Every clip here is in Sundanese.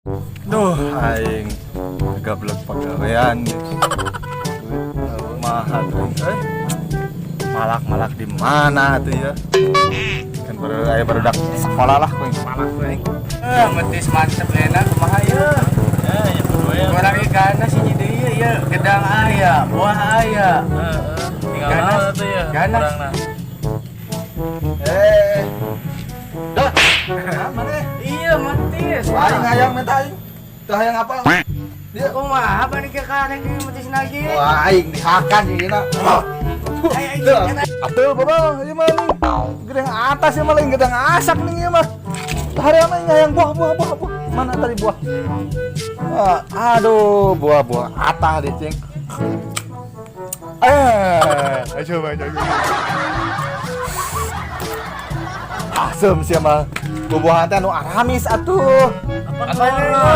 Duh, aing gablek pagawean. Kumaha tuh aing, eh? Malak-malak di mana tuh ya? Kan baru aya barudak sekolah lah ku aing malak ku aing. Eh, metis mantep enak kumaha ya? Ya, ya berdua ya. Kurang ikanna sih deui ya, gedang aya, buah aya. Heeh, tinggal Ganas. naon atuh ya. Ganas. Kurangna. Eh. Dah. Mana? Iya, metis. Aing hayang minta aing. Teu hayang apa? Dia Kumaha balik ke kareng di metis lagi? Wah, aing dihakan ieu na. Ayo, ayo, Atuh, Bapak, ieu mah nih. Gedang atas ieu mah lain gedang asak nih ieu mah. Hari mah aing hayang buah buah buah buah. Mana tadi buah? Ah, aduh, buah-buah atah deh, cing. Eh, coba coba. Asem sih mah. Buah-buahan teh anu aramis atuh. Apa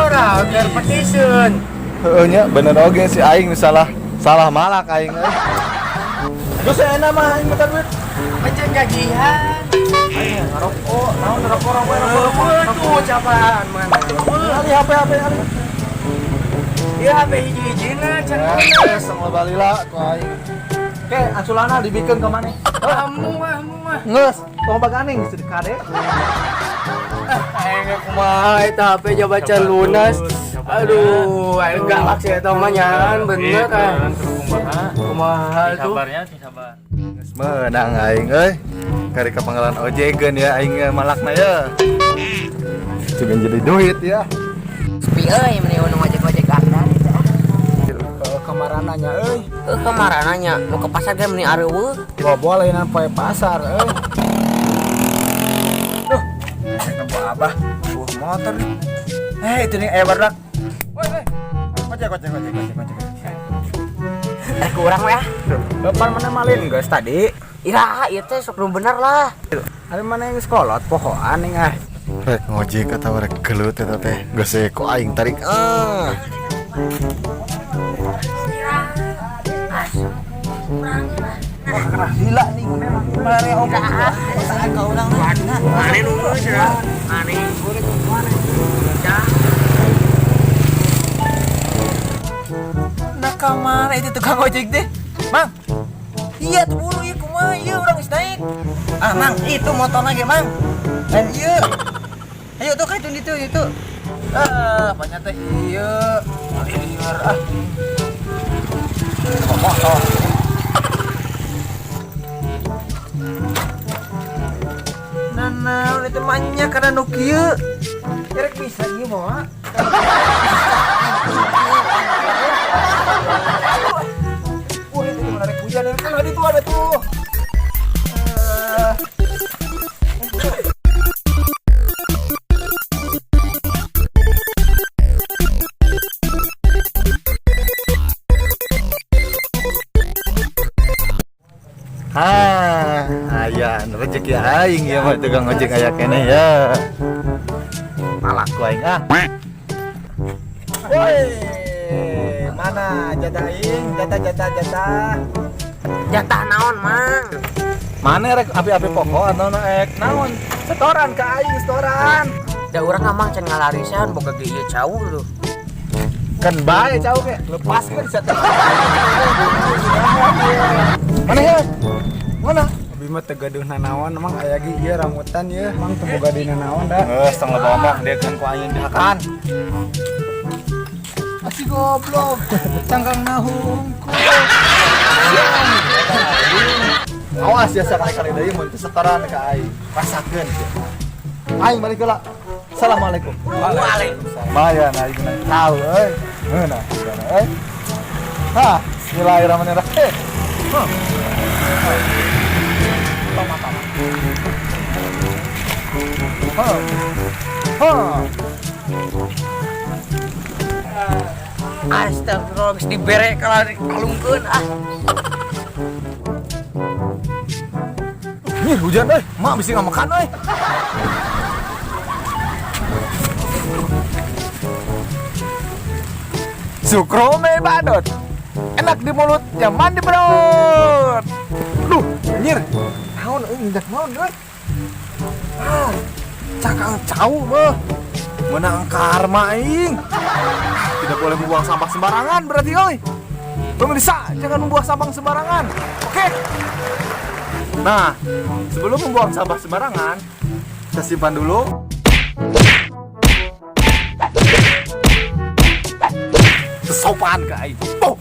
ora biar petiseun. Heeh nya, bener oge si aing nu salah salah malak aing euy. Geus enak mah aing minta duit. Macam gajian. Aing ngarokok, naon rokok rokok rokok. Tuh capaan mana? Ali HP HP Ali. Iya, HP hiji-hijina can Eh, tong loba lila ku aing. Oke, ansulana dibikeun ka maneh. Kamu mah, kamu mah. Geus, tong baganing geus di kade. Aing kumaha eta HP coba can lunas. Aduh, aing galak sih eta mah nyaran bener ah. Kumaha? Kumaha tuh? Sabarnya, sing sabar. Geus meunang aing euy. Kari ka pangkalan ojegeun ya aing malakna ya. Cuman jadi duit ya. Sepi euy meni nu ngojek-ngojek anda gitu ah. Kemarananya euy. Heuh kemarananya nu ke pasar ge meni areuweuh. Bobo lainan poe pasar euy. Duh, nemu abah buah motor nih. Eh, itu nih barudak. Woi, woi. Ojek, ojek, ojek, ojek, ojek. Eh kurang we ah. Depan mana malin geus tadi? Iraha ieu teh sok nu bener lah. Ada mana yang sekolot pohoan nih ah. Rek ngojek atau rek gelut eta teh. Geus we ku aing tarik ah. Wah, gila nih mana oke. Aneh nu geus ya. Aneh. Nah, kamana itu tukang ojek deh? Mang. Iya tuh buru ieu kumaha ieu urang geus naik. Ah, Mang, itu motor lagi, Mang. Dan ieu. Ayo tuh kayak itu itu. Ah, banyak teh ieu. Lieur ah. Motor. Nah, nah, itu manya karena nu kieu. Erek bisa ieu moal. Wah, itu menarik hujan ya. Kan tadi tuh ada tuh. Ah, aya rezeki aing ya mah tukang ojek aya keneh ya. Malak ku aing ah. Woi, mana jatah aing? Jatah, jatah, jatah. Jatah naon, Mang? Mana rek api-api pokok atau rek naon? Setoran ka aing setoran. Da urang mah Mang can ngalarisan boga ge ieu cau lu. Kan bae cau ke, lepaskeun sia teh. Mana ya? Mana? Abi mah teu gaduh nanaon, Mang aya ge ieu rambutan ieu, Mang teu boga deui nanaon da. Geus tong loba omong dia kan ku aing dihakan. Asih goblok, cangkang nahungku. Awas ya sekali-kali deui mun teu setoran ka aing. Rasakeun sia. Aing balik heula. Assalamualaikum. Waalaikumsalam. Lumayan aing menang tahu euy. Meunang euy. Hah, bismillahirrahmanirrahim. Huh. Toma, toma. Huh. Huh. Astagfirullah geus dibere kalau dikalungkeun ah. Nih hujan euy, mak bisa nggak makan euy. Sukrome badut. Enak di mulut, nyaman di perut. Duh, anjir. Naon euy nginjak naon euy. Ah, cakang cau mah. Menang karma aing. Tidak boleh membuang sampah sembarangan berarti oi. Pemirsa, jangan membuang sampah sembarangan. Oke. Nah, sebelum membuang sampah sembarangan, kita simpan dulu. Sopan ke aing. Oh.